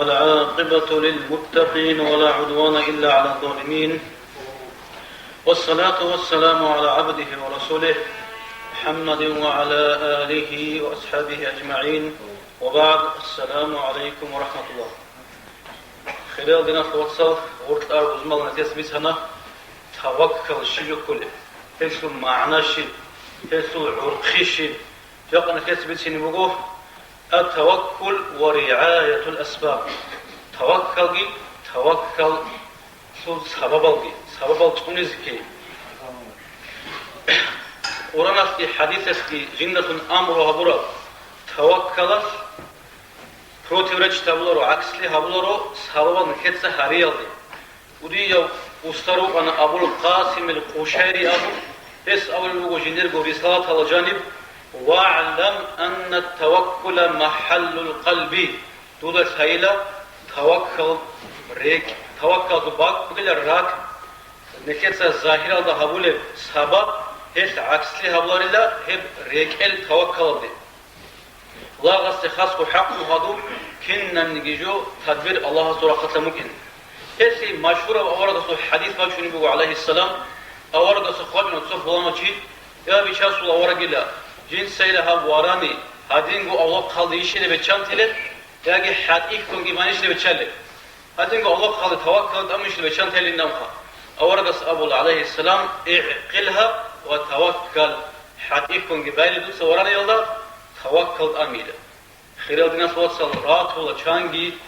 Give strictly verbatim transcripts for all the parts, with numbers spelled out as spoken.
والعاقبة للمتقين ولا عدوان إلا على الظالمين. والصلاة والسلام على عبده ورسوله محمد وعلى آله وأصحابه أجمعين. وبعد. السلام عليكم ورحمة الله. Хириял диналъул вацал, гъоркьа рузмал гьадис бицана таваккал щиб букӀулеб, гьелъул магӀна щиб, гьелъул гӀурхъи щиб. Жакъа нилъеца бицине буго ат-таваккул ва ригӀаятул асбаб. Таваккалги, таваккаллъул сабабалги, сабабал цӀунизеги. Къураналъги хӀадисалъги жиндалъун амру гьабураб таваккалалъ противоречить гьабуларо, гӀаксли гьабуларо сабабал нилъеца гьариялде. Кудияв устар вукӀана Абул Къасимил Къушайри абун, гьес абулеб буго жиндирго рисалаталда жаниб: «ВагӀлам анна таваккула махӀаллул къалби», дуда лъайила таваккал рекӀ, таваккалда бакӀ бугила ракӀ, нилъеца загьиралда гьабулеб сабаб, гьелъ гӀаксли гьабуларила гьеб рекӀел таваккалалде. Лагъасде хасго хӀакъу гьадуб, кинабниги жо тадбир Аллагьасул рахъалъан букӀин. Гьелъие машгьураб аварагасул хӀадис бачунеб буго, гӀалайгьиссалам, аварагасухъ вачӀуна цо пуланав чи: «Я, бичасул аварагила, жинцайила гьаб варани, гьадинго авлахъалде йищила беччан телеб, яги хӀатӀихьунги манищила беччалеб? Гьадинго авлахъалде таваккал тӀамищила беччан телин абха». Аварагас абула, гӀалайгьиссалам: «ИгӀкъилгьа ва таваккал, хӀатӀихьунги байли дуца вараниялда таваккал тӀамила». Хириял диналъул вацал, ратула чанги,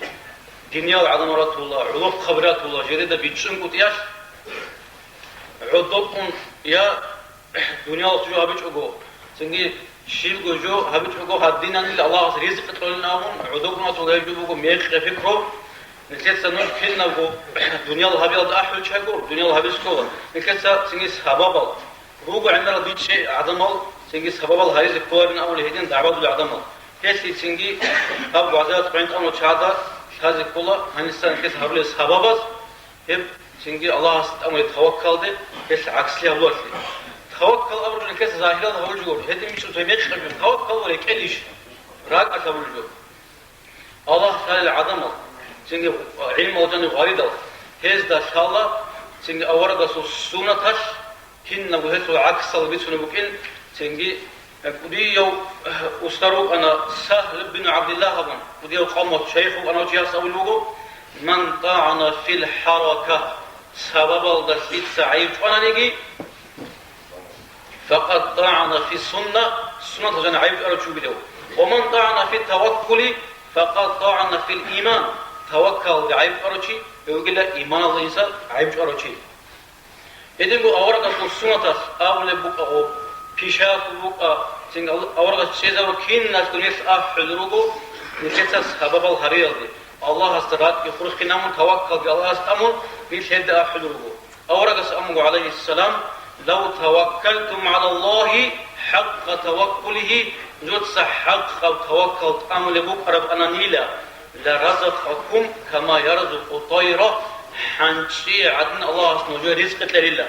диниял гӀадамал ратула, гӀолохъаби ратула, жидеда бичӀчӀун кӀутӀиялъ, гӀодобкъун я дуниялалъ жо гьабичӀого, цинги щибго жо гьабичӀого, гьадинанила Аллагьас ризкъи кьолин абун, гӀодобкъун ратула, гьеб жо буго мекъи пикру. Нилъеца нуж кинабго дуниял гьабиялда ахӀулчагур, дуниял гьабиз ккола. Нилъеца цинги сабабал. Руго гӀемерал бичӀчӀи гӀадамал, цинги сабабал гьаризе кколарин абулеб гьедин дагӀбадулел гӀадамал. Гьелъие цинги гьаб вагӀзаялъ гӀинтӀамал чагӀазда лъазе ккола, гьанисан гьес гьарулел сабабаз, гьеб цинги Аллагьасде тӀамулеб таваккалде гьелъ гӀаксли гьабулареблъи. Таваккал абураб жо гьес загьирал гьабулеб жо, гьедин бичӀчӀулеб мекъаб жо, таваккал ва рекӀелищ? РакӀалъ гьабулеб жо. Аллагь лъалел гӀадамал, цинги гӀилмал жанив гъваридал, гьезда лъала, цинги аварагасул суннаталъ кинабго гьелъул гӀаксал бицунеб букӀин, цинги кӀудияв устар вукӀана Сагьл бин ГӀабдиллагь абун, кӀудияв къавмалъ шайх вукӀана, гьев чияс абулеб буго: «Ман тӀагӀана фил хӀарака», сабабалда лъица гӀайиб чӀвананиги, «Факъад тӀагӀана фи сунна», суннаталъ жанив гӀайиб чӀварав чи вугилев. «Ва ман тӀагӀана фи таваккули, факъад тӀагӀана фил иман», таваккалалде гӀайиб чӀварав чи, гьев вугила иманалда инсан гӀайиб чӀварав чи. Гьединго аварагасул суннаталъ абулеб букӀа гъоб, пишаялъул букӀа, цинги аварагас чӀезарул киналго нилъ ахӀулел руго, нилъеца сабабал гьариялде, Аллагьасда ракӀги хурхинамун, таваккалги Аллагьасде тӀамун, нилъ гьелда ахӀулел руго. Аварагас абун буго, гӀалайгьиссалам: «Лав таваккалтум гӀала Аллагьи хӀакъа таваккулигьи», нужеца хӀакъаб таваккал тӀамулеб букӀарабананила, «ла разакъакум кама ярзукъу тӀайра», хӀанчӀи гӀадин Аллагьас нужее ризкъи кьелила.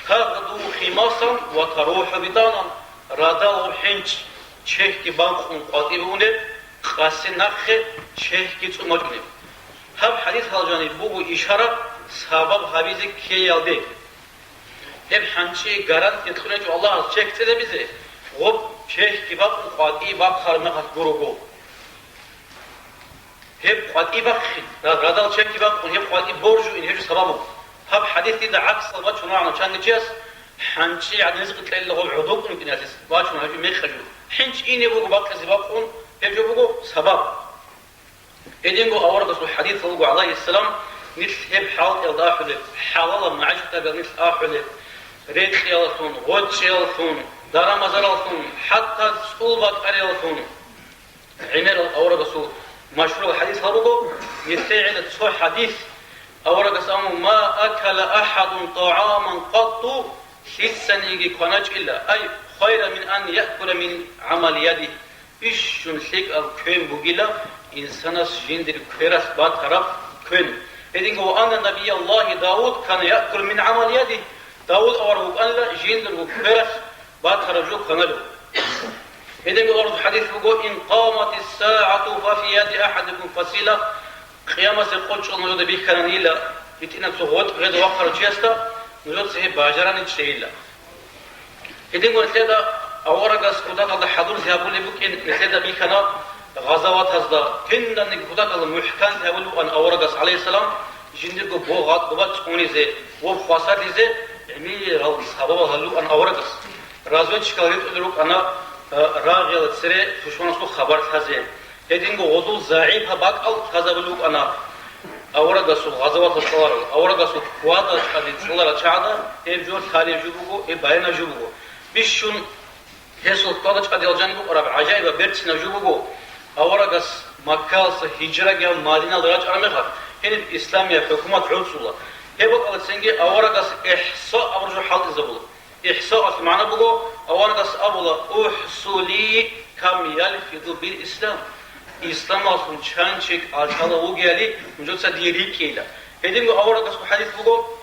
«Тагъду химасан ва тарухӀу битӀанан», радал гъоб хӀинчӀ, чехьги бакъун къватӀибе унеб, къаси нахъе чехьги цӀумачӀунеб. Гьаб хӀадис гьал жаниб буго ишарат сабаб гьабизе ккеялде. Гьеб хӀанчӀи гарантия кьунечӀо Аллагьас чехь цӀезабизе, гъоб чехьги бакъун къватӀи бахъараб мехалъ гурого. Гьеб къватӀи бахъин, ра-, радал чехьги бакъун, гьеб къватӀи боржуин, гьеб жо сабабун. Гьаб хӀадис дида гӀаксал бачун рагӀана чанги чияс, хӀанчӀи гӀадин ризкъи кьелин гъоб гӀодобкӀун вукӀине гьадис бачун гьабичӀо мекъаб жо. ХӀинчӀ ине буго бакъизе бакъун, гьеб жо буго сабаб. Гьединго аварагасул хӀадисалда буго, гӀалайгьиссалам, нилъ гьеб хӀалтӀиялда ахӀулеб, хӀалалаб магӀишаталда нилъ ахӀулеб, рекьиялдалъун, гъоркьиялдалъун, дарамазаралдалъун, хӀатта цӀул бакӀариялдалъун. ГӀемерал аварагасул машгьурал хӀадисал руго, нилъее гӀела цо хӀадис, аварагас абун: «Ма акала ахӀадун тӀагӀаман къатту», лъицаниги кваначӀила, ай, «хайра мин ан яъкула мин гӀамали ядигь», бищун лъикӀаб квен бугила инсанас жиндир квералъ батараб квен. Гьединго: «Ва анна набияллагьи Давуд кана яъкулу мин гӀамали ядигь», Давуд авараг вукӀанила жиндирго квералъ батараб жо кваналев. Гьединго аварагасул хӀадис буго: «Ин къаматис сагӀату фа фи яди ахӀадикум фасила», Къиямасеб къо чӀун нужеда бихьананила, гьитӀинаб цо гъветӀ гъезе вахъарав чиясда нужеца гьеб бажарани чӀейила. Гьединго нилъеда аварагас кутакалда хӀадурлъи гьабулеб букӀин, нилъеда бихьана гъазаватазда, кинабниги кутакалда мухӀканлъи гьабулеб букӀан аварагас, гӀалайгьиссалам, жиндирго бо-, гъа-, боба цӀунизе ва хвасарлъизе гӀемерал сабабал гьабулеб букӀан аварагас. Разведчикал ритӀулел рукӀана, а, рагъиял цере тушманасул хабар лъазе. Гьединго гъозул загӀипаб бакӀал лъазабулеб букӀана аварагасул гъазаваталъ цӀаларал, аварагасул квада чӀвади цӀаларал чагӀазда гьеб жо лъалеб жо буго, гьеб баянаб жо буго. Бищун гьесул квада чӀвадиялъ жаниб букӀараб гӀажаибаб берцинаб жо буго, аварагас Маккаялдаса гьижраги гьабун Мадиналда рачӀараб мехалъ, гьениб исламияб хӀукумат гӀуцӀула. Гьеб бакӀалда цинги аварагас ихса абураб жо хӀалтӀизабула. ИхӀсаалъул магӀна буго, аварагас абула: «Ухсули кам ялфизу бил ислам». Исламалъул чан чи кӀалъала вугевали нужеца дие рикӀкӀейила. Гьединго аварагасул хӀадис буго: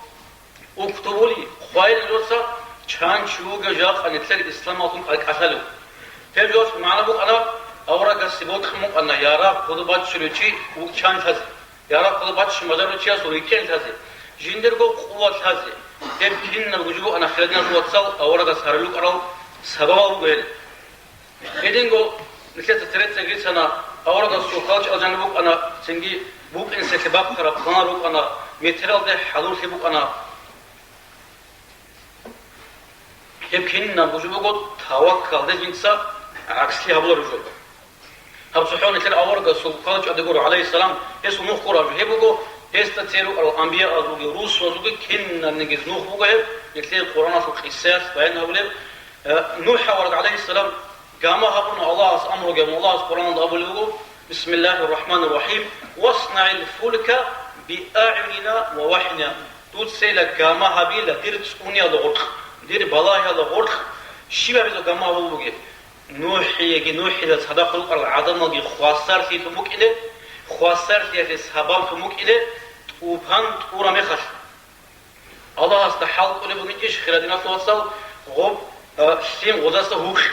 «Уктубули», хъвайила нужеца, чан чи вугев жакъа нилъер исламалъул кӀалъалев. Гьеб жоялъул магӀна букӀана, аварагасе бокьун букӀана ярагъ кодоб баччулев чи чан лъазе. Ярагъ кодоб баччун бажарулев чиясул рикӀкӀен лъазе, жиндирго къуват лъазе, гьеб кинабго жо букӀана, хириял диналъул вацал, аварагас гьарулел рукӀарал сабабал буго гьел. Гьединго нилъеца церецаги рицана, аварагасул квалчӀал жаниб букӀана, цинги букӀинеблъи бахъараб планал рукӀана, метералде хӀадурлъи букӀана. Гьеб кинабго жо буго таваккалде жинца гӀакслъи гьабулареб жо. Гьаб цохӀо нилъер аварагасул квалчӀаде гуро, гӀалайгьиссалам, гьесул нух гураб жо. Гьеб буго, гьесда цере рукӀарал анбияазулги, русулазулги кинабниги нух буго гьеб, нилъее Къуръаналъул къисаялъ баян гьабулеб. Э, НухӀ авараг, гӀалайгьиссалам, гама гьабуна Аллагьас амру гьабун, Аллагьас Къуръаналда абулеб буго: «Бисмиллагьир рахӀманир рахӀим, васнагӀил фулка биагӀюнина ва вахӀйина». Дуцайила гама гьабила дир цӀуниялда гъоркь, дир балагьиялда гъоркь. Щиб гьабизе гама гьабулеб бугеб? НухӀиеги, НухӀида цадахъ рукӀарал гӀадамалги хвасарлъи лъун букӀине, хвасарлъиялъе сабаблъун букӀине тӀупан тӀура мехалъ. Аллагьасда хӀалкӀолеб бугинчӀищ, хириял диналъул вацал, гъоб, а, лъим гъозаса гьукъизе?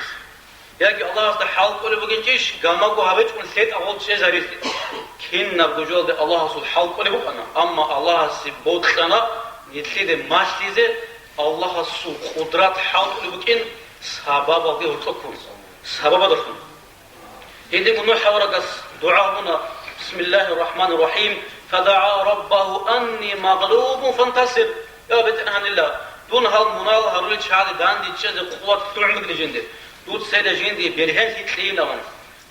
Яги Аллагьасда хӀалкӀолеб бугинчӀищ, гамаго гьабичӀун лъетӀа гъол чӀезарилъе? Кинабго жоялде Аллагьасул хӀалкӀолеб букӀана, амма Аллагьасе бокьана нилъеде малъизе Аллагьасул къудрат хӀалтӀулеб букӀин сабабалги гьоркьоб ккун. Сабабалдалъун. Гьединго НухӀ аварагас дугӀа гьабуна: «Бисмиллагьир рахӀманир рахӀим, фадагӀа раббагьу анни магълубун фантасир». Я БетӀергьанила, дун гьал мунагьал гьарулел чагӀазе данде чӀезе къуват лъугӀун бугин жинде. Дуцайила жинде бергьенлъи кьейин абун.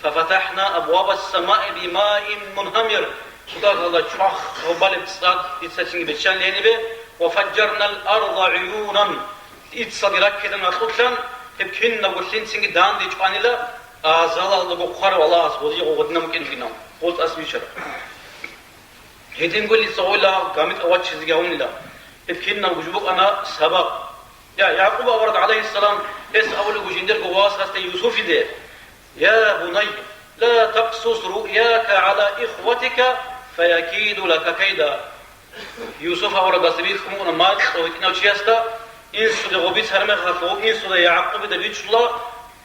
«ФафатахӀна абвабас самаи бимаин мунхӀамир». Кутакалда чвах гъобалеб цӀад дица цинги биччан лъенибе, «ва фаджжарнал арда гӀуюнан». Иццалги раккилан гьалъулъан, гьеб кинабго лъимцинги данде чӀванила, азалалдаго хъварав Аллагьас гъозие гъодинаб букӀин кинав, гъоз тӀасбичараб. Гьединго лица гъойла гьаб гамитӀа ваччизеги гьавунила. Гьеб кинабго жо букӀана сабаб. Я, Якъуб авараг, гӀалайгьиссалам, гьес абулеб буго жиндирго васасде Юсуфиде: «Я бунай, ла такъсус руъяка гӀала ихватика, фаякиду лака кайда». Юсуф аварагасда бихьун букӀана макьу гьитӀинав чиясда, инсуда гъоб бицараб мехалъ, гъоб инсуда Якъубида бичӀчӀула,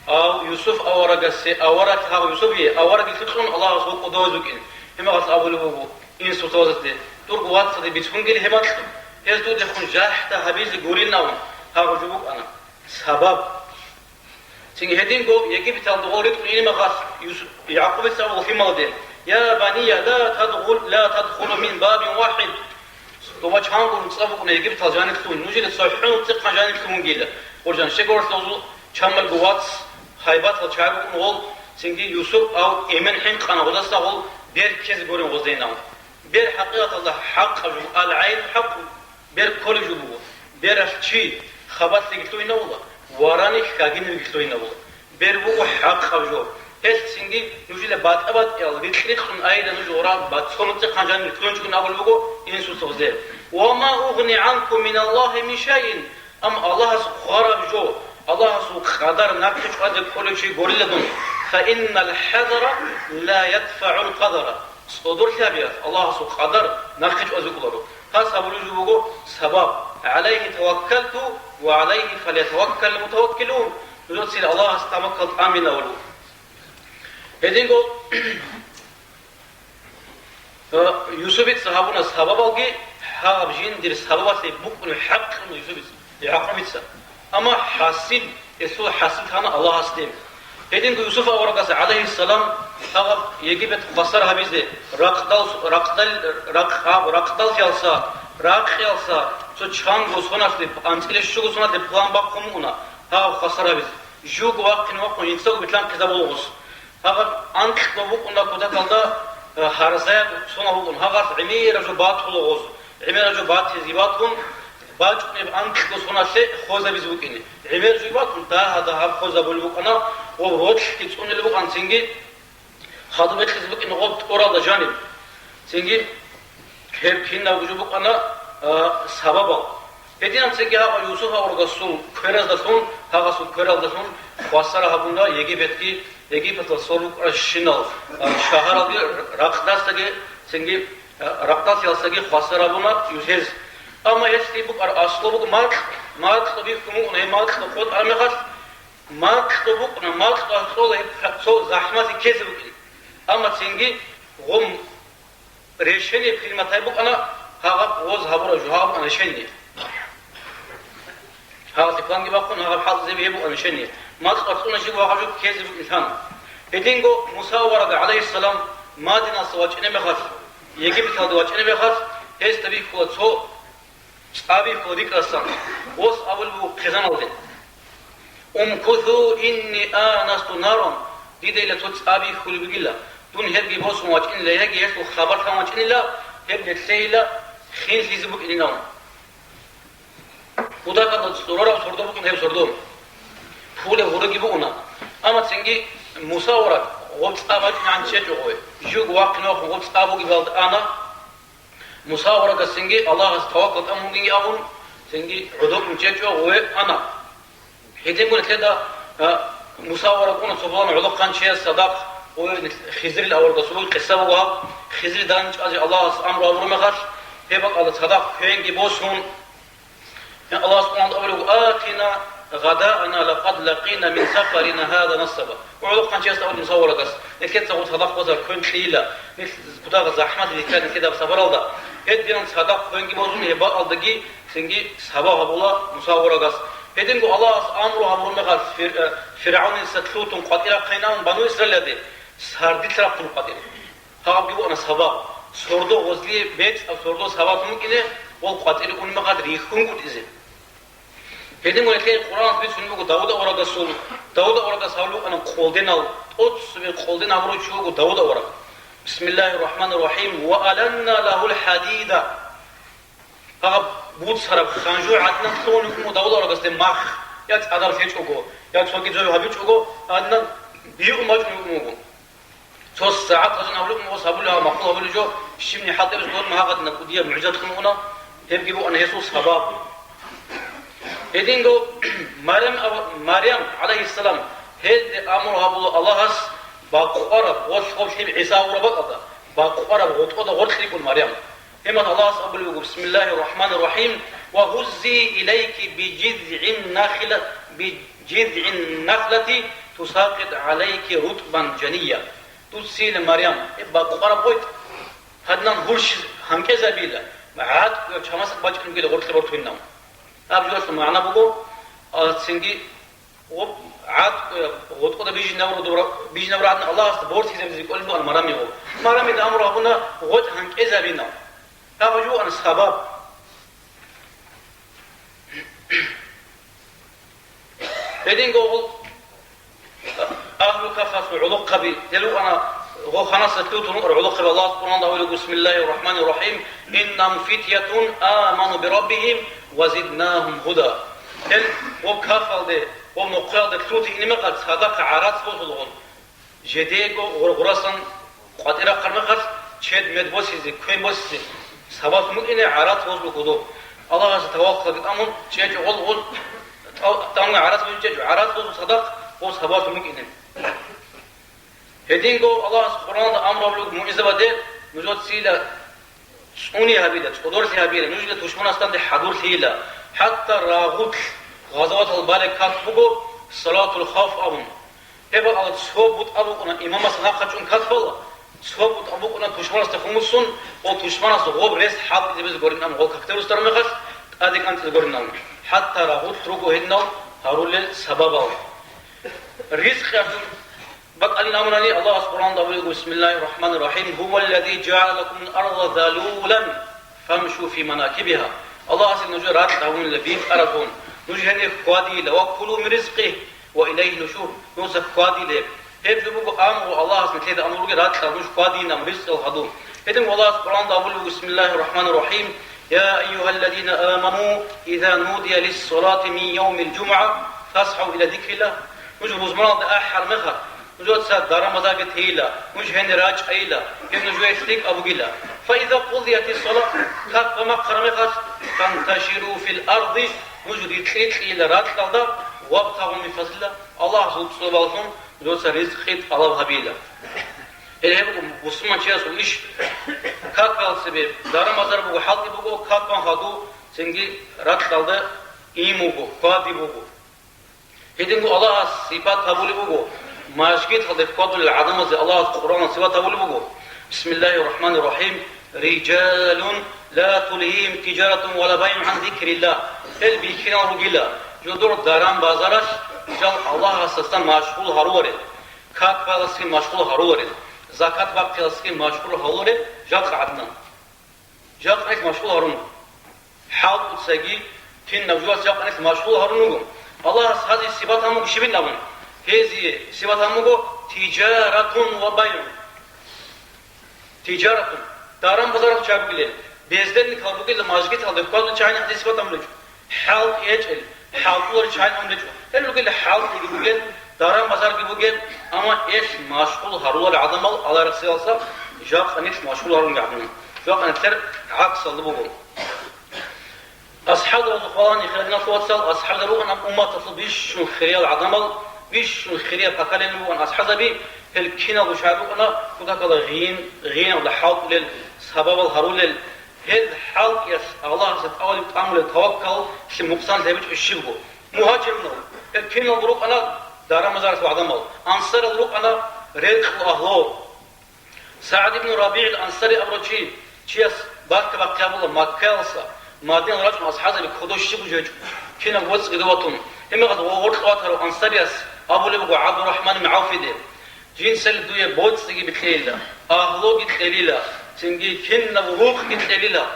ав Юсуф аварагасе авараг гьав Юсуфие аварагилъи кьун Аллагьас гъов кӀодо гьезукӀин. Гьеб мехалъ абулеб буго инсуда васасде: «Дурго вацаде бицунгели гьеб макьу, гьез дудехун жахӀда гьабизе гурин», – абун, гьагъаб жо букӀана сабаб. Цинги гьединго Египеталда гъол ритӀун ине мехалъ, Юс-, Якъубица абула лъималде: «Я бания, ла тадхул-, ла тадхулу мин бабин вахӀид». Доба чанго нуцӀа букӀуна Египеталда жаниб лъугьун, нужеда цохӀо нуцӀихъан жаниб лъугьунгейила. Гъоржан щегоралъ гъозул чамалго вац, гьайбатал чагӀи букӀун гъол, цинги Юсуп ав эмен хӀинкъана гъозаса гъол бер ккезе гурин гъоздайин абун. Бер хӀакъикъаталда хӀакъаб жо, ал-гӀайну хӀакъу, бер кколеб жо буго, бералъ чи хабалъиги лъугьинавула, варани хьагинавиги лъугьинавула. Бер буго хӀакъаб жо. Гьелъ цинги нужила батӀа-батӀиял рикь-рикьун айила нуж гъоран бацону цӀехъан жанир лъугьинчӀун абулеб буго инсуца гъозе: «Ва ма угъни гӀанкум миналлагьи мин шайин». Амма Аллагьас хъвараб жо, Аллагьасул къадар нахъе чӀвазе кколев чи гурила дун, «фа иннал хӀазара ла ядфагӀул къадара». ЦӀодорлъи гьабиялъ Аллагьасул къадар нахъе чӀвазе кколаро. Гьас гьабулеб жо буго сабаб: «ГӀалайгьи таваккалту ва гӀалайгьи фалятаваккалил мутаваккилун». Нужецин Аллагьас таваккал тӀаминавулев. Гьединго Юсупица гьабуна сабабалги, гьаб жиндир сабабалъе букӀунеб хӀакъ буго Юсупица, ЯгӀкъубица. Амма хӀасил, гьесул хӀасил тана Аллагьасде. Гьединго Юсуп аварагас, гӀалайгьиссалам, гьаб Египет хвасар гьабизе, ракъдал-, ракъдал-, ракъ-, ракъдалъиялса, ракъиялса, цо чанго соналъе, анцӀила щуго соналъе план бахъун букӀуна гьаб хвасар гьабизе. Жуго вахъине вахъун, инсаго билълъанхъизабула гъос. Гьаб анкьго букӀуна кутакалда, э, гьарзаяб сонал букӀун, гьаб гъас гӀемераб жо батула гъоз, гӀемераб жо батизе батун, бачӀунеб анкьго соналъе хвезабизе букӀине. ГӀемер жо батун, дагьа-дагьаб хвезабулеб букӀана ва ролъги цӀунилеб букӀана цинги, хадуб бекьизе букӀине гъоб тӀоралда жаниб. Цинги гьеб кинабго жо букӀана, а, сабабал. Гьединаб цинги гьаб Юсуп аварагасул квераздалъун, гьагъасул квералдалъун хвасар гьабуна Египетги, Египеталъ сорукӀаращинал, а, шагьаралги, ракъдасдаги, цинги, а, ракъдалъиялсаги хвасар гьабуна юсез. Амма гьелъги букӀар аслу буго маркь, маркьа бихьун букӀуна, гьеб маркьа къотӀараб мехалъ, маркьа букӀуна, маркьа кьола гьеб цо захӀмалъи ккезе букӀин. Амма цинги гъум решение принимать букӀана, гьагъаб гъоз гьабураб жо, гьаб букӀана решение. Гьагъалъе планги бахъун, гьагъаб хӀалтӀизе гьеб букӀана решение. Макьвар цӀуна жиб ва гьаб жо ккезе букӀин лъан. Гьединго Муса авараг, гӀалайгьиссалам, Мадиналъа вачӀине мехалъ, Египеталде вачӀине мехалъ, гьесда бихьула цо цӀа бихьула рикӀкӀасан, гъос абулеб буго хъизаналде: «Умкусу, инни анасту наран», дидайила цо цӀа бихьулеб бугила, дун гьебги босун вачӀинила, яги гьелъул хабар лъан вачӀинила, гьеб нилъейила хинлъизе букӀинилан. Кутакалда цӀурараб сордо букӀун гьеб сордо. Пулеб гьуриги бугуна. Амма цинги Муса авараг гъоб цӀа бачӀинегӀан чӀечӀо гъой. Жуго вахъине вахъун гъоб цӀа бугебалда ана. Муса аварагас цинги Аллагьас таваккал тӀамун бугин абун, цинги гӀодобун чӀечӀо гъове ана. Гьединго нилъеда, а, Муса авараг уна цо пуланав гӀолохъанчияс цадахъ, ой, Хизрил аварагасул къисса буго гьаб. Хизри данчӀвазе Аллагьас амру гьабураб мехалъ, гьеб бакӀалда цадахъ квенги босун, Аллагьас Къуръан абулеб: «Атина гъадаана лакъад лакъина мин сафарина гьаза насаба». ГӀолохъанчиясда абулеб Муса аварагас: «Нилъеца гъур цадахъ базар квен кьейила, нилъ кутакалда захӀмат бихьа нилъеда сапаралда». Гьединан цадахъ квенги бозун гьеб бакӀалдаги цинги сабаб гьабула Муса аварагас. Гьединго Аллагьас амру гьабураб мехалъ Фир-, э, ФиргӀавница лъутун къватӀир рахъайин абун бану Исраилалде, сардилъ рахъун къватӀир. Гьабги букӀана сабаб. Сордо гъозлие бецӀаб сордо сабаблъун букӀине, гъол къватӀире унеб мехалда рихьунгутӀизе. Гьедин гьелъие Къуръаналъ бицунеб буго Давуд аварагасул, Давуд аварагас гьавулев вукӀана къолденал, тӀоцебе къолден гьабурав чи вуго Давуд авараг. Бисмиллагьир рахӀманир рахӀим. Ва аланна лагьул хӀадида. Гьаб буцараб ханжу гӀадинан лъугьунев вуго Давуд аварагасде мах, я цӀадар лъечӀого, я цоги зой гьабичӀого, гӀадинан биун бачӀунев вуго. Цо сагӀат гьазун гьабулеб буго, гъос гьабулеб гьаб, махъул гьабулеб жо, щибни хӀалтӀеб гьорма гьагъадина кӀудияб мугӀжизат кьун уна, гьебги букӀана гьесул сабаб. Гьединго Марям ав-, Марям, гӀалайгьиссалам, гьелде амру гьабула Аллагьас бакъвараб, гъолъ гъоблъи ГӀиса гьавураб бакӀалда, бакъвараб гъотӀода гъоркь рикӀкӀун Марям. Гьебмехалъ Аллагьас абулеб буго: «Бисмиллагьир рахӀманир рахӀим. Ва гьуззи илайки бижизгӀин нахила-, бижизгӀин нахлати тусакъит гӀалайки рутӀбан жания». Дуцила, Марям, гьеб бакъвараб гъотӀ гьадинан гьурщиз гьанкӀезабила, гӀатӀ чамасдакъ бачӀун бугила гъоркье бортуйнав. Гьаб жоялъул магӀна буго, а, цинги гъоб-, гӀатӀ, э, гъотӀода бижинабура-, бижинабурагӀадин Аллагьасда бортизабизе кӀолеб бугӀан Марамиго. Марамида амру гьабуна гъотӀ гьанкӀезабина. Гьаб жо бугӀан сабаб. Гьединго гъол агьлу Кагьфалъул гӀолохъаби, гьел вукӀана гъо ханасда лъутун вукӀар гӀолохъаби. Аллагьас Къуръанда абулеб: «Бисмиллагьир рахӀманир рахӀим. Иннагьум фитятун аману бираббигьим ва зиднагьум гьуда». Гьел гъо Кагьфалде, гъо мухъаялде лъутине мехалъ цадахъ гӀарац босулгъун. Жидеего гъур-гъурасан къватӀир рахъараб мехалъ, чед мед босизе, квен босизе сабаблъун букӀине гӀарац бозул гудоб. Аллагьасда таваккалги тӀамун чӀечӀо гъол, гъол тӀа-, тӀамун гӀарац бозул чӀечӀо, гӀарац бозул цадахъ гъоб сабаблъун букӀине. Гьединго Аллагьас Къуръаналда амру гьабулеб мугӀжизабаде нужецила цӀуни гьабила, цӀодорлъи гьабила, нуж дила тушманасданде хӀадурлъийила. ХӀатта рагъулъ гъазаватал балеб калъ буго, Салатул Хавф абун. Гьеб бакӀалда цо бутӀа букӀуна, имамас нахъа чӀун калъ бала, Цо бутӀа букӀуна тушманасда хумусун, гъол тушманас гъоб рес хӀалтӀизабизе гурин ан, гъол какде русдараб мехалъ тӀаде кӀанцӀизе гурин ан, хӀатта рагъулъ руго гьединал гьарулел сабабал. Ризкъиялъул бакӀалин амрани, Аллагьас Къуръанда абулеб буго: «Бисмиллагьир рахӀманир рахӀим. Гьуваллази жагӀала лакумул арза залулан, фамшу фи манакибигьа». Аллагьас нужер ракь гьавунила битӀарабун, нуж гьенир хьвадила, ва кулу мин ризкъигьи, ва илайгьи нушур, нужеца хьвадилеб. Гьеб жо буго амру Аллагьас нилъеда амру бугеб, ракьал нуж хьвадинаб ризкъал гьадур. Гьедин Аллагьас Къуръанда абулеб буго: «Бисмиллагьир рахӀманир рахӀим. Я айюгьаллазина аману, иза нудия лиссалати мин явмил жумугӀа, фасгьав ила зикриллагь». Нуж рузманалда ахӀар мехалъ, нужеца даран-базарги тейила, нуж гьенир рачӀайила, гьеб нужее лъикӀаб бугила. Фаиза къудиятис сала, как бамахъараб мехалъ, фанташиру фил арди, нуж рикьри-кьейила ракьалда, вабтагъу мин фадлиллагь, Аллагьасул цӀобаллъун нужеца ризкъи тӀалаб гьабила. Гьеле гьеб буго бусурманчиясул иш. Как балъ цебе даран-базар буго, хӀалтӀи буго, как бан хадув цинги ракьалда ин буго, хьвади буго. Гьединго Аллагьас сипат гьабулеб буго, мажгиталде хьвадулел гӀадамазе Аллагьас Къуръаналъ сипат гьабулеб буго: «Бисмиллагьир рахӀманир рахӀим. Рижалун ла тулгьигьим тижаратун ва ла байгӀун гӀан зикриллагь». Гьел бихьинал ругила, жодор даран-базаралъ жал Аллагьасдасан машгъул гьаруларел, как балъасги машгъул гьаруларел, закат бахъиялъги машгъул гьаруларел жакъа гӀадин. Жакъа нилъ машгъул гьарун. ХӀалтӀуцаги, кинаб жоялъ жакъа нилъ машгъул гьарун руго. Аллагьас гьазие сипат гьабун буго щибин абун? Гьезие сипат гьабун буго тижаратун ва байгӀун. Тижаратун. Даран-базаралъ чагӀи бугилан, бездельникал ругила, мажгиталде хьвадулел чагӀи гьезие сипат гьабун гьечӀо. ХӀалтӀи гьечӀел, хӀалтӀуларел чагӀи гьабун гьечӀо. Гьел ругила хӀалтӀиги бугел, даран-базарги бугел, амма гьелъ машгъул гьарулел гӀадамал Аллагьасул рахсиялъ жакъа нилъ машгъул гьарунги гӀадин. Жакъа нилъер гӀаксалда буго. АсхӀабзабазул хвалани, хириял диналъул вацал, асхӀабзабаз рукӀана умматалъул бищун хириял гӀадамал, бищун хириял поколение буган асхӀабзаби, гьел киналго чагӀи рукӀана кутакалда гъин, гъиналда хӀалтӀулел, сабабал гьарулел. Гьел хӀалтӀиялъ Аллагьасда тӀалаб тӀамулеб таваккаллъи мукъсанлъи гьабичӀо щибго. Мугьажирунал, гьел киналго рукӀана даран-базаралъул гӀадамал, ансарал рукӀана рекьул агьлу. СагӀд ибн РабигӀил Ансари абурав чи, чияс баркаб бахъи гьабула Маккаялдаса Мадиналде рачӀун асхӀабзаби кодов щибго жо гьечӀо, кинаб боцӀиги дов ватун. Гьеб мехалъ гъо-, гъоркье ватарав ансариялъ абулеб буго ГӀабдурахӀман ибн ГӀавфиде: «Жинцали дуе боцӀиги бикьейила, агьлуги кьелила, цинги кинаб рукъги кьелила».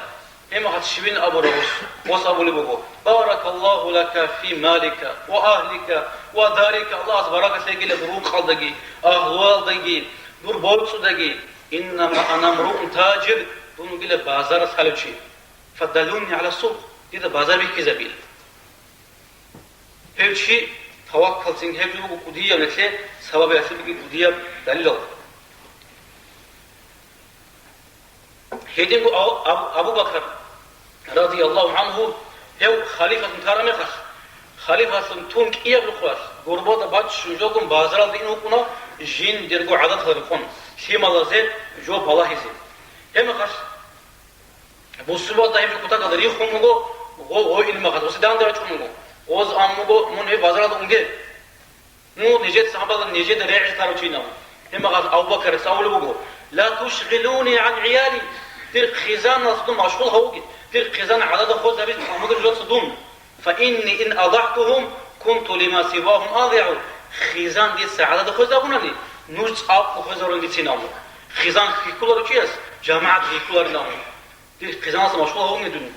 Гьеб мехалъ щибин абурав гъос? Гъос абулеб буго: «Баракаллагьу лака фи малика ва агьлика ва дарика», Аллагьас баракат лъегила дур рукъалдаги, агьлуялдаги, дур боцӀудаги. «Иннама ана мруун тажир», дун вугила базаралъ лъалев чи. «Фадаллуни гӀала сукъ», дида базар бихьизабила. Гьев чи таваккалцин гьеб жо буго кӀудияб нилъее сабаб ясилги кӀудияб далилал. Гьединго Абу, Абу, Абу Бакр радияллагьу гӀангьу, гьев халифалъун тараб мехалъ, халифалъун тун кӀияб рукъалъ, гурбада баччун жогун базаралде ин вукӀуна, жиндирго гӀадатал рекъон, лъималазе жо балагьизе. Гьеб мехалъ, бусурбабазда гьеб жо кутакалда риххун буго, гъо-, гъо ин мехалъ, гъосе данде рачӀун буго. Гъоз ан буго: «Мун гьеб базаралда унге». Ну, нижеца гьабала, нижеда регӀизарав чинав. Гьеб мехалъ Абу Бакарас абулеб буго: «Ла тушгъилуни гӀан гӀияли», дир хъизаналъ дун машгъул гьавуге, дир хъизан гӀадада хвезабизе тӀамугел жоца дун. «Фа инни ин адагӀтугьум, кунту лима сивагьум адигӀу». Хъизан дица гӀадада хвезабунани, нуж цӀакъго хвезарун дицин абун. Хъизан хьихьуларев чияс жамагӀат хьихьуларин абун. Дир хъизаналъ машгъул гьавуге дун.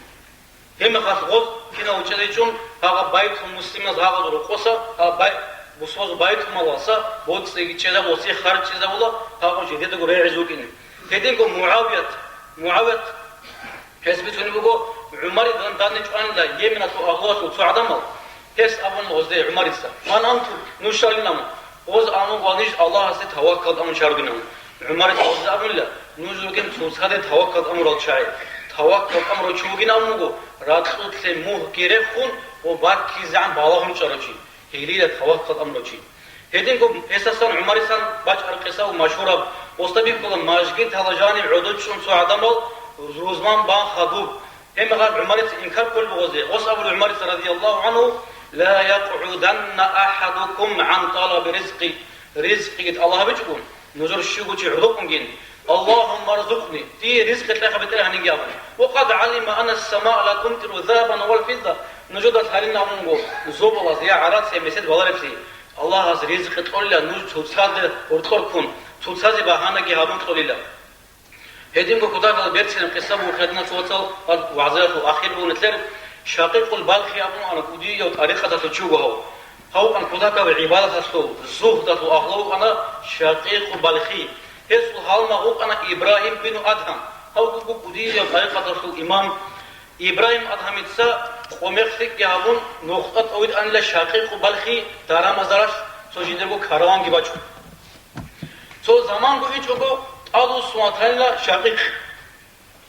Гьеб мехалъ гъоз кинав чӀезейчӀун, гьагъа Байтул Муслимаз гьагъазул рокъоса, гьа бай-, бусбазул Байтул Малалса боцӀиги чӀезабула, гъосе харж чӀезабула, гьагъав жидедаго регӀизе вукӀине. Гьединго МугӀавият, МугӀавият, гьес бицунеб буго ГӀумарида данде чӀванила Йеменалъул агьлуялъул цо гӀадамал. Гьес абуна гъозде ГӀумарица: «Ман антум?» Нуж щалин абун. Гъоз абун: «Ва ниж Аллагьасде таваккал тӀамун чагӀи ругин», абун. ГӀумариц гъозда абунила: «Нуж ругин цоцаде таваккал тӀамурал чагӀи. Таваккал тӀамурав чи вугин абун буго, ракьулъе мугьги рехун ва баккизегӀан балагьун чӀарав чи. Гьелила таваккал тӀамурав чи». Гьединго гьесасан ГӀумарисан бачӀараб къиса ва машгьураб, гъосда бихьула, мажгиталда жаниб гӀодов чӀун цо гӀадамал рузман бан хадуб. Гьеб мехалъ ГӀумарица инкар кколеб буго гъозие. Гъос абула ГӀумарица, радияллагьу гӀангьу: «Ла якъгӀуданна ахӀадукум гӀан тӀалаби ризкъи». Ризкъиги тӀалаб гьабичӀого, нужер щуго чи гӀодов унгин, «Аллагьумма рзукъни», дие ризкъи кьеха, БетӀергьан, гьанинги абун. «Ва къад гӀалима анна ас-самаа ла тумтӀиру загьабан вал фидда», нужеда лъалин абунго, зобалаз я гӀарац, я месед валареблъи. Аллагьас ризкъи кьолила нуж цоцазе гьоркьор ккун, цоцазе багьанаги гьабун кьолила. Гьединго кутакалда берцинаб къиса буго, хириял диналъул вацал, вагӀзаялъул ахир буго нилъер. Шакъикъул Балхи абун вукӀана, кӀудияв тӀарикъаталъул чи вуго гьав. Гьав вукӀана кутакаб гӀибадаталъул, зугьдалъул агьлу вукӀана Шакъикъу Балхи. Гьесул гьалмагъ вукӀана Ибрагьим бину Адгьам. Гьав вуго кӀудияв тӀарикъаталъул имам. Ибрагьим Адгьамица къо-мех лъикӀги гьабун, нухда тӀовитӀанила Шакъикъу Балхи дарамазаралъ, цо жидерго караванги бачун. Цо заманго ичӀого тӀадвуссун ватанила Шакъикъ.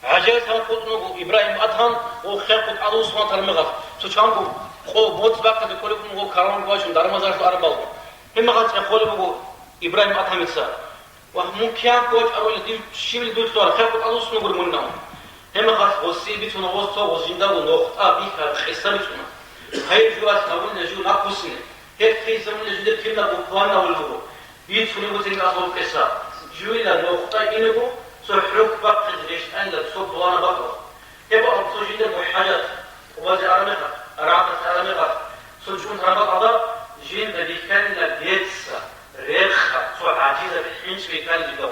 ГӀажаиблъун хутӀун вуго Ибрагьим Адгьам ва хехго тӀадвуссун ватараб мехалъ, цо чанго къо боцӀи бахъизе кколеб буго караван бачун дарамазаралъ араб балагьун. Гьеб мехалъ цӀехолеб буго Ибрагьим Адгьамица: «Ва, мун кигӀан ккочӀарулев, див щивали дуцӀцӀура, хехго тӀадвуссун вугури мун». Гьеб мехалъ гъосие бицуна, гъос цо гъос жиндаго нухда бихьараб къиса бицуна. Гьеб жугьалъ гьабулила жив нахъвуссине. Гьеб хъизамулев жиндир кинабго пуланав вуго. Бицунеб буцин гьаб къиса. Живила нухда инего, цо хӀухь бахъизе рещтӀанила цо пуланаб бакӀалда. Гьеб бакӀалда цо жиндирго хӀажат, къубазе араб мехалъ, рагӀаталъе араб мехалъ, цо чӀунтараб бакӀалда жинда бихьанила бецӀ, рекъа, цо гӀажизаб хӀинчӀ бихьанила жинда.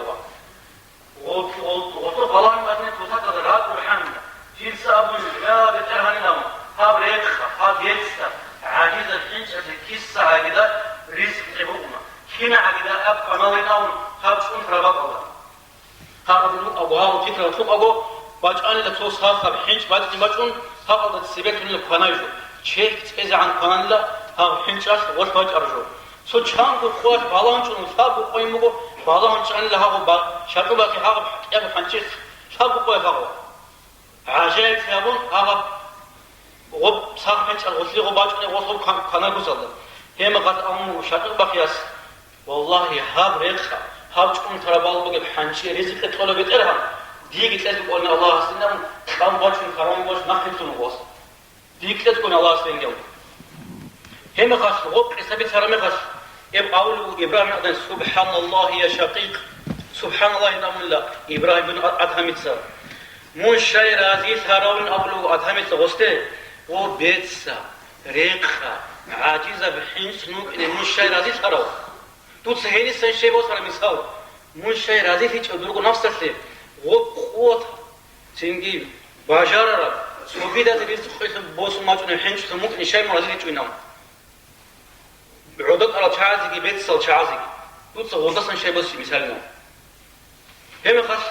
Гъо-, гъо-, гъолъул балагьун батани, кутакалда ракӀ рухӀана. Жинца абуна: «Я, БетӀергьанилан, гьаб рекъа, гьаб бецӀ, гӀажизаб хӀинчӀалъе киса гьагида ризкъи букӀуна, кина гьагида аб кваналин абун гьаб чӀунтараб бакӀалда». Гьаб абун абу гьаб китрал лъукъаго бачӀанила цо сахаб хӀинчӀ бачӀин бачӀун, гьабалда цебе лъунила кванай жо. Чехь цӀезегӀан квананила гьаб хӀинчӀалъ гъолъ бачӀараб жо. Цо чанго къоялъ балагьун чӀун, лъабго къойин буго, балагьун чӀанила гьагъу ба-, Шакъикъ Балхи гьагъаб кӀиябго хӀанчи лъабго къоялъ гьагъу. ГӀажаиблъи абун гьагъаб гъоб сахаб хӀинчӀал гъолъие гъоб бачӀунеб гъолъ гъоб кван-, кванар гусалда. Гьеб мехалъ абун буго Шакъикъ Балхияс: «Валлагьи, гьаб рекъа, гьаб чӀунтараб балбугеб хӀанчи ризкъи кьола БетӀергьан, диеги кьезе кӀолин Аллагьас динаб кьан бачун караван бач нахъе лъун вугас». Дикьа цӀун Аллагьас венгев. Гьеб мехалъ, гъоб къиса бицараб мехалъ, гьеб абулеб буго Ибрагьим Адгьам: «СубхӀаналлагьи, я Шакъикъ! СубхӀаналлагьи!» абунила Ибрагьим бин Адгьамица. «Мун щай разилъаравин», абулеб буго Адгьамица гъосде, «гъо бецӀ, рекъа, гӀажизаб хӀинчӀ нукӀине мун щай разилъарав? Дуца гьенисан щай босара мисал? Мун щай разилъичӀев дурго напсалъе, гъоб къуват, цинги бажарараб, цогидазе ризкъи кьолъун босун бачӀунеб хӀинчӀлъун мукӀине щай мун разилъичӀоинав? ГӀодотӀарал чагӀазеги, бецӀал чагӀазеги. Дуца гъодасан щай босичӀеб мисалилан?» Гьеб мехалъ,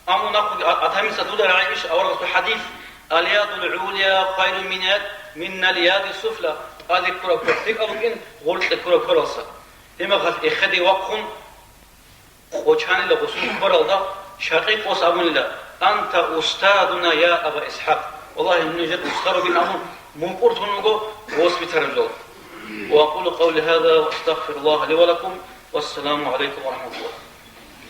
амма нахъеги а-, Адгьамица дуда рагӀи иш аварагасул хӀадис: «Ал-ядул гӀулия хайрун мин яд-, минал яди суфла», тӀаде ккураб квер лъикӀаб букӀин, гъоркье ккураб квералса. Гьеб мехалъ эхеде вахъун, къочанила гъосул квералда, Шакъикъ гъос абунила: «Анта устазуна, я Аба ИсхӀакъ! Валлагьи, мун нижер устар вугин», абун, мукӀурлъун вуго гъос бицараб жо. وأقول قولي هذا وأستغفر الله لي ولكم. والسلام عليكم ورحمة الله.